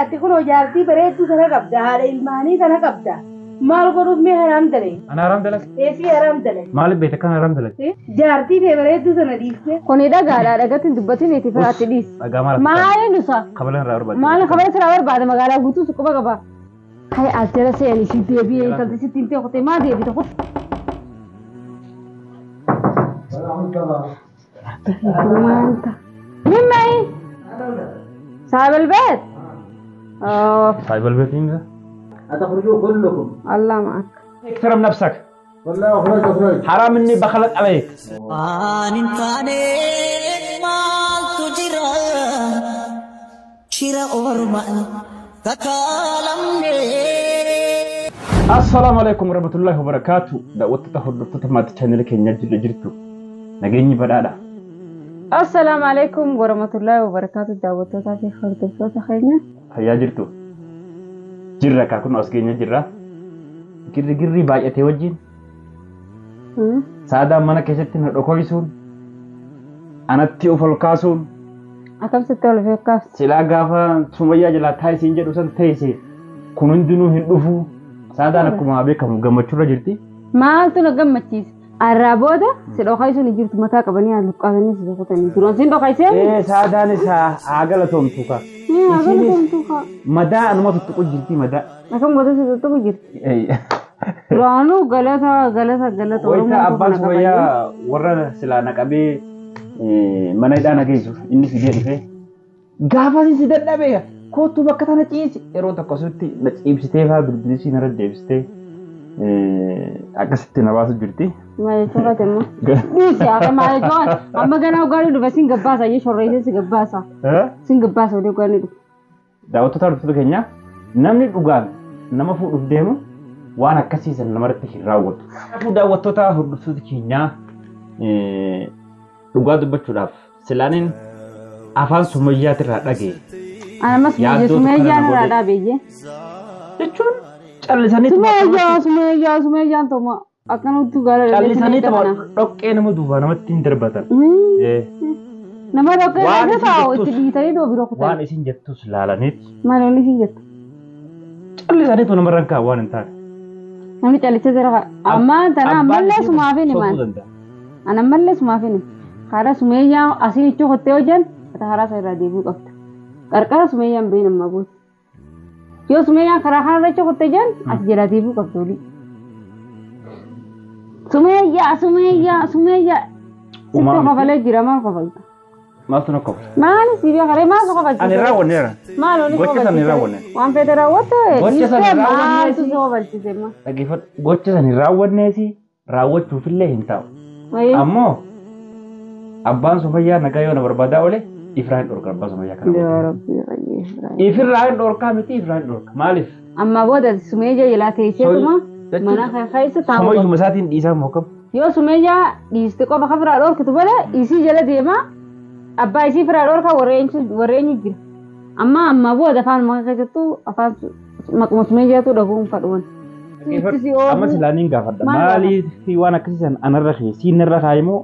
Ati kunoo jaartii bareedduu tana qabda, haadha ilmaanii tana qabda. Maal godhuuf mee haraam dalee? Ana haraam dalag? Eesii haraam dalee? Maaliif beekta kan haraam dalag? Jaartii tee bareedduu tana dhiiftee. Kuni dhagaadha dhagatti hin dubbatin itti firaatti dhiisi. Dhagaa maal? Maali nusa? Kabalan irraa barbaade. Maal kabala sirraa barbaada magaalaa guutuu si quba qaba. Kai as jala seeni si deebi'ee intalti sitti hin teekute maa deebite kutu. Maanta. Mimmai. صاحب البيت. اوه صاحب البيت مين هتخرجوا كلكم. الله معك. اكترم نفسك. والله اخرج اخرج. حرام اني بخلت عليك. Waan hin taane maaltu jira shira ormaan takaalamne. Assalaamu alaikum warahmatullahi wabarakatuh. Daawwattoota hordoftoota maatii chaanela keenyaa jirtu jirtu. Nageenyi badhaadha. السلام عليكم ورحمة الله وبركاته. daawwattootaa fi hordoftoota keenya. Fayyaa jirtu. Jirra kaa kun as keenya jirra. Girri girri baay'atee wajjin saadaan mana keessatti na dhokoysuun anatti of ol kaasuun Akkam sitti ol feekkaafti? Silaa gaafa Sumayyaa jalaa taa'isiin jedhu san teesse kun hundinuu hin dhufu. Saadaan akkuma beekamu gammachuurra jirti. Maaltu na gammachiise? Arraa booda si dhokaisuun hin jirtu mataa qabanii haa luqqaatanii si rukutanii. Duraan siin dhokaisee? Ee saadaan isaa haa galatoomtu kaa. Ee haa galatoomtu kaa. Madaa anuma tuttuqu jirti madaa. Akkam goota si tuttuqu jirti? Duraanuu galata galata galata Wayita abbaan Sumayyaa warra silaa na qabee mana hidhaa na geessu inni fidee dhufee gaafa si dadhabee kootu bakka tana ciisi yeroo tokko asitti na ciibsitee fa'aa bilbilisii narra deebistee akkasitti na baasu jirti. Maal jechuu kaate immoo? Dhiisi haa maal jechuu amma ganaa dhugaanii dhufe siin gabbaasa iyyuu shorreessee si gabbaasa. Siin gabbaasa oduu dhugaanii dhufe. Daawwattoota hordoftoota keenya namni dhugaan nama fuudhuuf deemu waan akkasii san namarratti hin raawwatu. Kanaafuu daawwattoota hordoftoota keenyaa dhugaa dubbachuudhaaf silaaniin afaan Sumayyaatirraa dhagee. Anamas Sumayyaan irraa dhaabeeyye. Jechuun callisanii Sumayyaa Sumayyaa Sumayyaan toma akkanuttu gaara callisanii toma dhoqqee nama duubaa namatti hin darbatan. Nama dhoqqee keessa taa'u itti dhiitanii doo biroo kutan. Waan isin jettus laalaniiti. Maal waan isin jettu? Callisanii tuma namarraan kaa'u waan hin taane. Namni callisee jira. Ammaan tana ammallee sumaaf hin himan. Ana ammallee sumaaf hin himan. Karaa Sumayyaa asiin itti qottee hojjan ati karaa isa irraa deebi'uu qabda. Qarqara Sumayyaan bahin ammaa booda. Yoo Sumayyaan karaa kanarra itti qottee jiran ati jalaa deebi'uu qabda olii. Sumayyaa Sumayyaa Sumayyaa. Sitti kofalee jira maal kofalta? Maaltu na kofala? Maali si beekaree maal si kofalchise? Ani raawwanneera. Maal wani Gocha sana hin raawwanne. Waan fedhe raawwatte Gocha sana hin maaltu si kofalchise ma? Dhaggeeffadhu. Gocha sana hin raawwanneesi raawwachuufillee hin taa'u. Ammoo abbaan Sumayyaa nagaa yoo na barbaadaa oole ifraa hin dhorka abbaan Sumayyaa kana. Yaa Rabbi qayyee ifraa. Ifirraa hin dhorkaa miti ifraa hin dhorka. Maaliif? Amma booda Sumayyaa jalaa teesseetuma mana keessa taa'u. Sumayyuma isaatiin dhiisaa moo kam? Yoo Sumayyaa dhiiste qofa kan firaa dhorkitu malee isii jala deemaa abbaa isii firaa dhorkaa warra eenyu jira. Amma amma booda afaan maka keessattuu afaan maquma Sumayyaatu dhaguun fadhuun. Amma silaaniin gaafadha. Maaliif waan akkasii san anarra kee siin narra kaa'e moo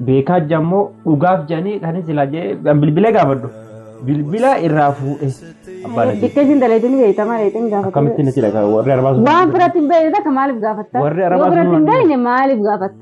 beekaa jammoo dhugaaf jedhanii kan silaa jedhee bilbilee gaafadhu. Bilbila irraa fuudhe abbaan ajjeese. Bikka isin dalaydin beekta malee ittiin gaafatta. Akkamittiin natti dhagaa warri arabaa sun. Waan biratti hin beekne takka maaliif gaafatta? Warri arabaa Yoo biratti hin sun beekne maaliif gaafatta?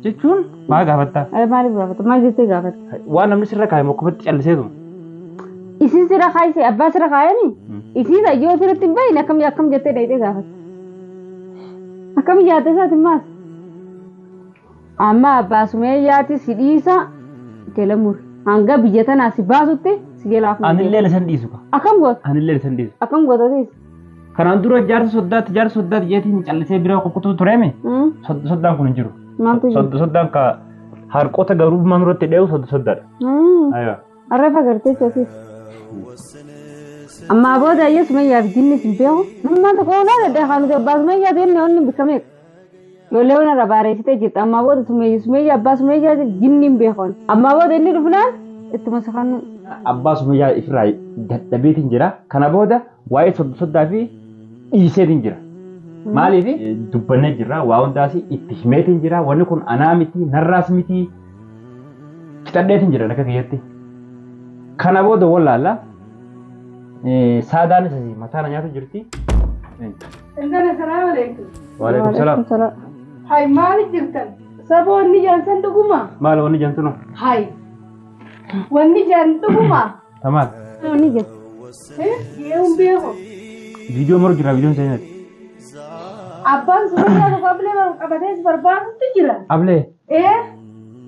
Jechuun maal gaafatta? Maaliif gaafatta? Maal jettee gaafatta? Waan namni sirra kaa'e mokkofatti calliseetu. Isin sirra kaayise abbaa sirra kaayani? Isin yoo sirratti hin beekne akkam akkam jettee dhayitee gaafatta? Akkam yaadda isaatiin maas? Amma abbaa Sumayyaati si dhiisa jala muri. Hanga biyya tanaa si baasutti si jalaa fuudhee. Anillee isan dhiisu ka. Akkam goota? Anillee isan dhiisu. Akkam goota teessi? Kanaan dura jaarsa soddaatti jaarsa soddaatti jeetiin callisee bira kukkutuu tureemi. Soddaan kun hin jiru. Maaltu jiru? Soddaan ka harqoota garuu manurratti dheehu soddaadha. Aywa. Arrafa gartee chootis. Ammaa booda iyyuu Sumayyaaf jinni hin beeku. Namni tokko olaa dadhaa kan nuti abbaa Sumayyaa ta'e onni bikka meeqa? Ijoollee waan irra baareessitee jirti. Ammaa booda Sumayyaa Sumayyaa abbaa Sumayyaa jinni hin beeku. Ammaa booda inni dhufnaan ittuma sakannu. Abbaa Sumayyaa ifirraa dadhabeetiin jira. Kana booda waa'ee soddaa fi dhiiseetiin jira. Maaliif dubbannee jirra waa hundaas itti himeetiin jira. Wanni kun anaa miti narraas miti fixadheetiin jira akka kiyyatti. Kana booda wallaala. Saadaanis asii mataa na nyaatu jirti. Intala salaamu alaikum. Waalaikum salaam. Hai maali jirtan? Saba wanni jaan san dhuguma? Maal wanni jaantu no? Hai. Wanni jaan dhuguma? Tamaal. Wanni jaan. Yeehuun beeku. Viidiyoo maru jira viidiyoon seenati. Abbaan sumayyaa tokko ablee qabatee si barbaadutti jira. Ablee. Ee.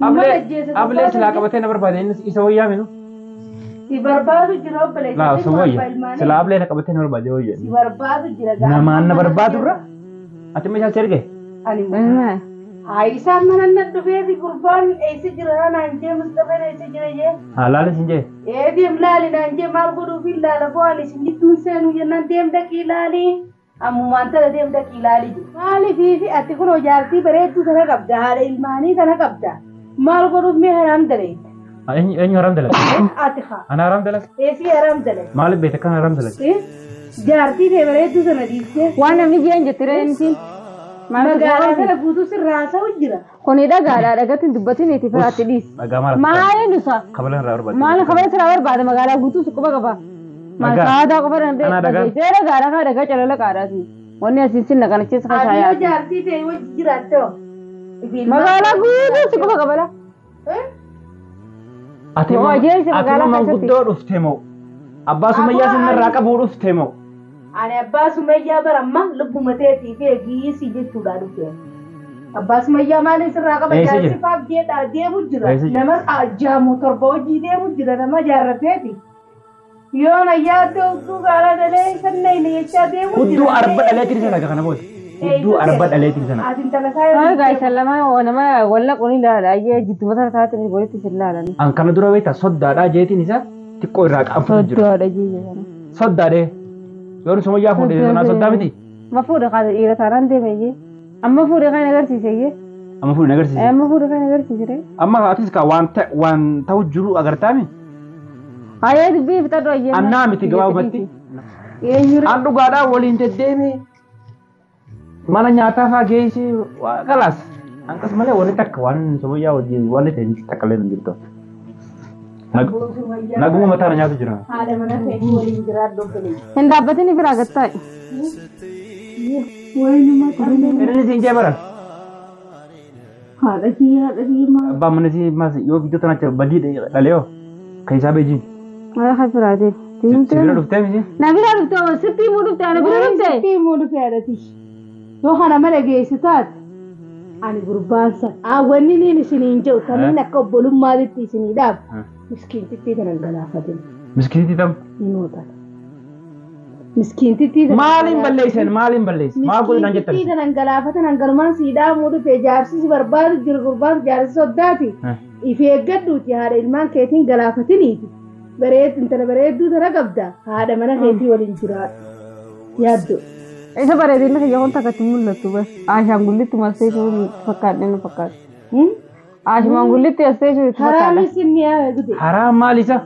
Ablee ablee silaa qabatee na barbaade innis isa wayyaa minu. Si barbaadu jira obboleessa. Laa osoo wayya. Silaa ablee na qabatee na barbaade wayya. Si barbaadu jira. Namaan na barbaadu irra. Ati meeshaa si erge? Ani Hai isaan mana na dhufeeti gurbaan eessa jira naan jee Mustafaan eessa jira jee. Haa laali sin jee. Ee deem laali naan jee maal godhuuf hin laala bu'aan isin jidduun seenuu jennaan deem dhaqii laali. Ammumaan tana deem dhaqii laali jiru. Maaliifi ati kunoo jaartii bareedduu tana qabda haadha ilmaanii tana qabda. Maal godhuuf mee haraam daleetta? Eenyu haraam dalaga? Ati haa. Ana haraam dalaga? Eessi haraam dalaga? Maaliif beekta kan haraam dalaga? Jaartii tee bareedduu tana dhiiftee. Waan namni jeen jette reentiin. Magaalaa kana guutuu sirraa haasa'u jira. Kuni dhagaadha dhagatti hin dubbatin itti firaatti dhiisi. Dhagaa maal? Maali nusa? Kabala irraa barbaade. Maali kabala sirraa barbaade magaalaa guutuu si quba qaba. Maal Dhagaa. saadaa qofa danda'e. Anaa dhagaa. Dhageessee dhagaadha kaa dhagaa calala qaadhaati. Wanni asiin sin naqanacheessa kan Ati yoo shaayaa. jaartii tee wajji jiraatte hoo? Magaalaa guutuu si quba qaba la. Ati Moo ajjeese ati magaalaa moo keessatti. manguddoo dhufte moo? Abbaa Sumayyaa Aboo, sinirraa qabuu dhufte moo? Ani abbaa Sumayyaa baramma lubbuma teetii fi eegiisii jechuudha dhufe. Abbaa Sumayyaa maaliin sirraa qaba Eessa jaarsi jira? faaf jeedhaa deemu jira. Eessa jira? Nama jaamu torba hojii deemu jira nama jaarrateeti. Yoo na yaadde hudduu gaara dhalee sanna jechaa deemu jira. Hudduu arba dhaleetiin sana kana booda. Hudduu arba dhaleetiin sana. Ati intala isaa Maal gaayisa lama nama walla quni ilaala ayyee jidduma tana taate walitti sin ilaalani. An kana dura beektaa soddaadhaa jeetiin isaa xiqqoo irraa qaanfatu jira. Soddaadha jeeje kana. Soddaadhee. Yoon Sumayyaa fuudhe sanaa soddaa miti. Ma fuudhe kaata dhiira taanaan deeme iyyee. Amma fuudhe kan agarsiise iyyee. Amma fuudhe agarsiise. Amma fuudhe kan agarsiise ree. Amma atis ka waan waan ta'u jiru agartaami. Ayyee dubbii fixadhu ayyee. Annaa miti gabaabumatti. Eenyu ree? An dhugaadhaa waliin deddeeme mana nyaataa fa'aa geessee waa kalaas. Hanqas malee wanni takka waan Sumayyaa wajjin wanni ta'e takka illee hin jirtu. Naguma mataa na nyaatu jira. Haadha mana ta'e waliin jiraadhu obboleessa. Hin dhaabbatin firaa gattaa'e. Wayinuma qabne. Inni siin jee baran. Haadha kiyya haadha kiyya maal? Abbaan mana si mas yoo viidiyoo tana badii dhalee yoo kan isaa beejiin. Maal kan firaa deemu? Si bira dhuftee miti? Na bira dhufte sitti himuu dhufte ana bira dhufte. Sitti himuu dhufe haadha tiyya. Yoo kana mala geessu taate ani gurbaan sana. Wanni niin isiniin jedhu taniin akka obbolummaatitti isinii dhaabu. Miskiintittii kana hin galaafatin. Miskiintitti tam? Himoota. Miskiintittii tana. Maaliin balleessan maaliin balleessan maal godhu naan jettan? Miskiintittii kana hin galaafatan hangalumaan sii dhaamuu dhufe jaarsi si barbaadu jiru gurbaan jaarsi soddaati. If eeggadhuuti haadha ilmaan keetiin galaafatiniiti. Bareed intala bareedduu tana qabda haadha mana keetii waliin jiraadhu. Yaaddu. Isa bareedinni kiyya kun takkatti mul'attu bas. Ashaangullitti marsee jiru fakkaadhe nu fakkaata. Ashaangullitti marsee jiru fakkaata. Haraami si mi'aawe gude. Haraam maal isa?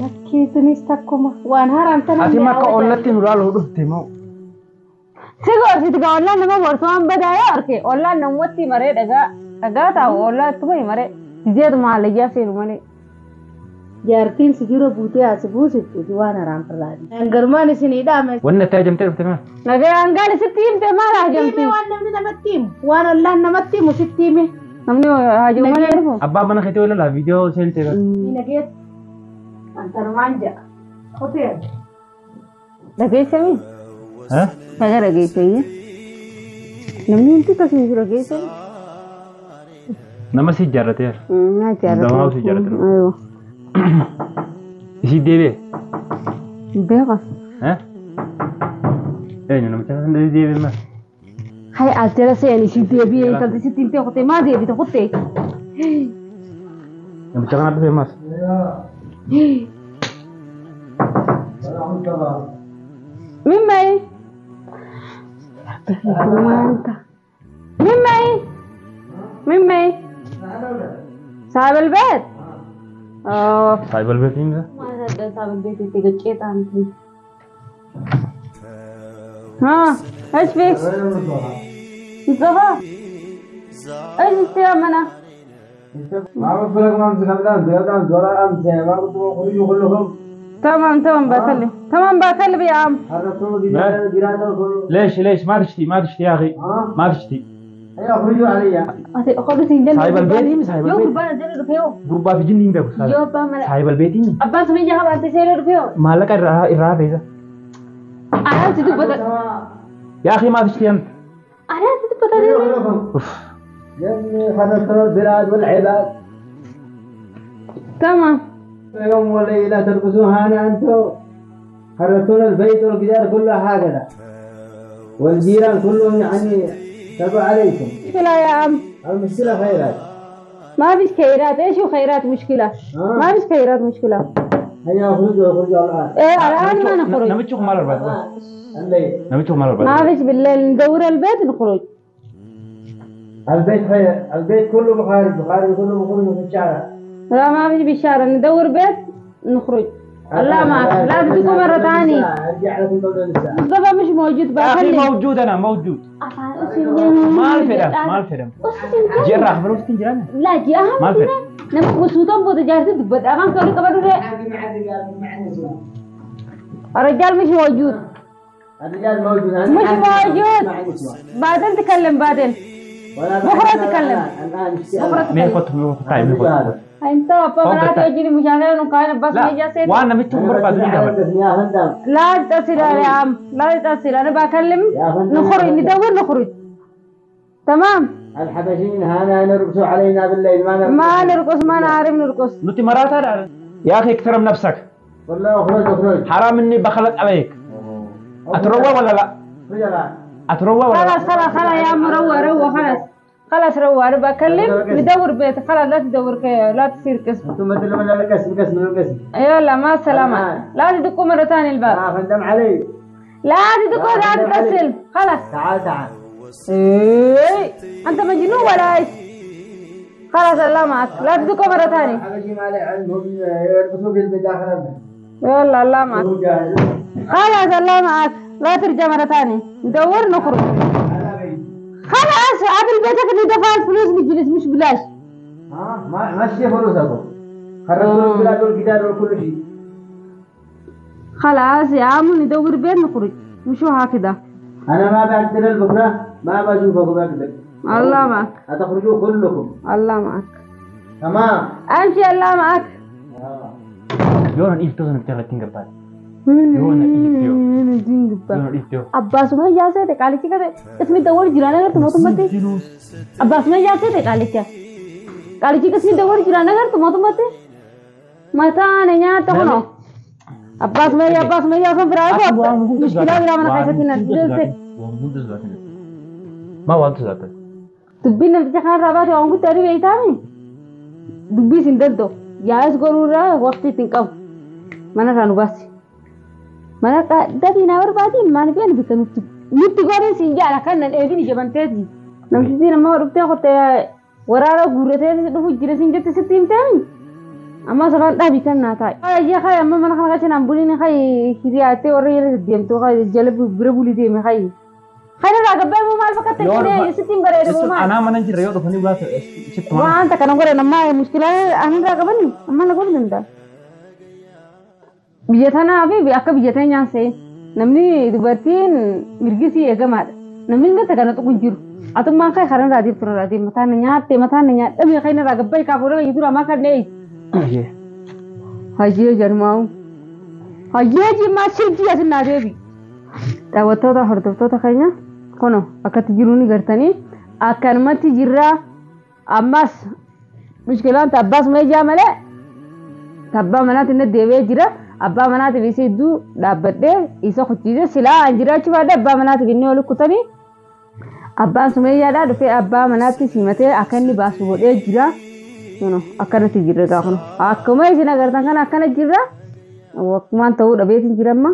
Lakkiitunis takkuma waan haraam tana Ati makka ollatti nu laaluu dhufte moo? Si gorsiti gaa ollaan nama gorsu waan badaa yoo arke ollaan namumatti maree dhagaa dhagaa taa'u ollaa ittuma maree jijeetuma hallayyaa seenu malee. Jaartiin si dura buutee as buusittuuti waan haraam irraati. Hangalumaan isinii dhaame. Wanni itti ajamtee dhufte maal? Nagaa hangaan sitti himte maal hajamti? Hime waan namni namatti himu waan ollaan namatti himu sitti hime. Namni hajamu malee dhufu. Abbaan mana keetii waliin laa viidiyoo seentee bara. Nageet. Antanumaan ja'a. Hotel. Dhageessami? Dhagaa dhageessee. Namni hundi akkasuma jiru dhageessami. Nama si jaarrateera. Naa jaarrate. Nama si jaarrateera. Isii deebi'e. Beeka. Eenyu namicha sana deebi'e maal? Hai as jala seeni isii deebi'e intalti sitti himtee kuttee maa deebite kuttee? Namicha kana dhufe maal? Mimmai. Mimmai. Mimmai. صاحب البيت. صاحب البيت مين ده؟ ما صاحب البيت تيجي ها ايش فيك؟ مصطفى ايش يا منا؟ ما بفرق ما امسك ابدا زيادة زورا امس ما كنت بخرج كلكم. تمام تمام بكلم، تمام بكلم يا عم. حرصوا جيرانكم كله. ليش ليش ما تشتي ما تشتي يا اخي؟ ها؟ ما تشتي. هيا اخرجوا علي. خذوا سنجان. صاحب البيت صاحب يو البيت. قربان جل رفيو. Gurbaa fi jinni hin beeku. يو أبا ملا. Saahiba albeetiin أبا سمي جها بانت سير رفيو. maallaqa irraa hafeessa. أنا تدبت. يا اخي ما تشتي انت. أنا تدبت. اوف. يعني خرجتوا البلاد والعباد. تمام. يوم وليلة ترقصون هنا أنتم. خرجتونا البيت والجدار كله هكذا. والجيران كلهم يعني تبع عليكم. مشكلة يا عم. المشكلة خيرات. ما فيش خيرات، ايش هو خيرات مشكلة؟ ما فيش خيرات مشكلة. هيا اخرجوا اخرجوا الآن. ايه الآن ما نخرج. Namichi kun maal barbaada? الليل. Namichi kun maal barbaada? ما فيش بالليل ندور البيت نخرج. البيت خير، البيت كله بخارج، بخارج كله بخرج في الشارع. لا ما فيش بالشارع، ندور بيت نخرج. الله معك، لا تدقوا مرة ثانية. ارجع لكم قبل الساعة. مصطفى مش موجود يا اخي بخلي. موجود انا موجود. Maal fedha maal fedha? Ji'a hafaluuf ittiin jiraanna. لا جاء Maal fedha? نمك وسوطان بود جالس تبد أمان كل قبل ده. الرجال مش موجود. الرجال موجود. مش موجود. بعدين تكلم بعدين. بكرة تكلم. بكرة Mee تكلم. kottu mee kottu taa'e mee kottu. انت بابا لا تجيني مشاكل وكان بس لا ما جالس. waan namichi kun barbaadu ni gaafadha. يا فندم. لا تصل يا عم، لا تصل، انا بكلم نخرج ندور نخرج. تمام. الحبشيين هنا يرقصوا علينا بالليل ما نرقص. ما نرقص ما نعرف نرقص. Nuti maraataadha. يا اخي اكترم نفسك. والله اخرج اخرج. حرام اني بخلت عليك. اتروى ولا لا؟ اخرج الآن. اتروى ولا لا؟ خلاص خلاص خلاص يا عم، روى روى خلاص خلاص روى، انا بكلم ندور بيت خلاص. لا تدور لا تصير قسمة. انتم مثل من القسم قسم القسم. يلا مع السلامة، لا تدقوا مرة ثانية الباب. يا فندم علي. لا تدقوا لا تتصل خلاص. تعال تعال. ايه انت مجنون ولا ايش؟ خلاص الله معك، لا تدقوا مرة ثانية. الحبشي ما عليه علم، هم يرقصوا في الداخل البيت. يلا الله معك. هم جاهزون. خلاص الله معك، لا ترجع مرة ثانية، ندور نخرج. هذا بيت. خلاص قبل بيتك ندفع الفلوس نجلس مش بلاش. ها ما مشي فلوسكم. خرجتوا البلاد والجدار وكل شيء. خلاص يا عم ندور بيت نخرج، مشوا هكذا. انا ما بقدر بكره ما بشوفكم بقدر. الله معك. هتخرجوا كلكم. الله معك. تمام. امشي الله معك. Yoo na dhiiftoo sana bitee irratti hin gabbaate. Yoo na dhiiftoo. Yoo na dhiiftoo. Abbaasuma ijaarsee qaalichi qabe ismi dawwal jiraan agartu mootummatti. Abbaasuma ijaarsee qaalicha. Qaalichi ismi dawwal jiraan agartu mootummatti. Mataan nyaata kunoo. Abbaasuma abbaasuma ijaarsan firaa eeguu mushkilaa biraa mana keessatti na deesse. Waan hunda sodaatan. Maa waan sodaatan? Dubbiin namticha kanarraa baate waan guddaa dhibee itaami. Dubbii isin danda'u. Yaa'is goruurraa waqtii ittiin qabu. Manarraa nu baasi. Mana dabii naa barbaadin maal fi ani bita nutti nutti godhin siin jaala kan nan eegin ija banteeti. Namtichi nama dhuftee kottee waraana guurratee dhufu jira siin jette sitti himteemi. Amma sabaan dhaabii kan naa taa'e. Hayyee hayi amma mana kana keessa naan buliin hayi hiriyaattee warra jala deemtu hayi jala bira bulii deeme hayi. Kana irraa gabbee immoo maal fakkaata jedhee sitti hin bareedu maal. Anaa mana hin jirre yoo dhufanii baasa sitti mana. Waan takka nan godhan amma mushkilaa ani irraa qabani amma na godhu danda'a. Biyya tanaa fi akka biyya teenyaan se'e namni dubartiin mirgisii eegamaadha. Namni illee takka na tuqu hin jiru. Atummaan kai karaa irraa deemtu irraa deema mataan na nyaatte mataan na nyaadhamee kan irraa gabbai kaafuudha kan jiru ammaa kan dheeyi. Hayyee jarmaa'u. Hayyee jimmaa sirjii asin naa deebi. Daawwattoota hordoftoota keenya kuno akkatti jiru ni gartanii akkanumatti jirraa ammas mushkilaan tabbaas meeyyaa malee tabbaa manaatti inni deebi'ee jira. Abbaa manaatiif isa hedduu dhaabbadhee isa kuchiise silaa an jiraachuu baadhee abbaa manaatiif inni ol kutanii abbaan sumeeyyaadhaa dhufee abbaa manaatti simatee akka inni baasu godhee jira. Kuno akkanatti jirra gaa kuno akkuma isin agartan kana akkana jirra. Wakkumaan ta'uu dhabeetiin jira amma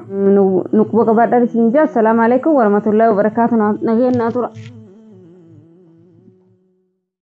nu quba qabaadhaan isin jira. Assalaamu alaikum warahmatullahi wabarakaatuh. Nageenyaa tura.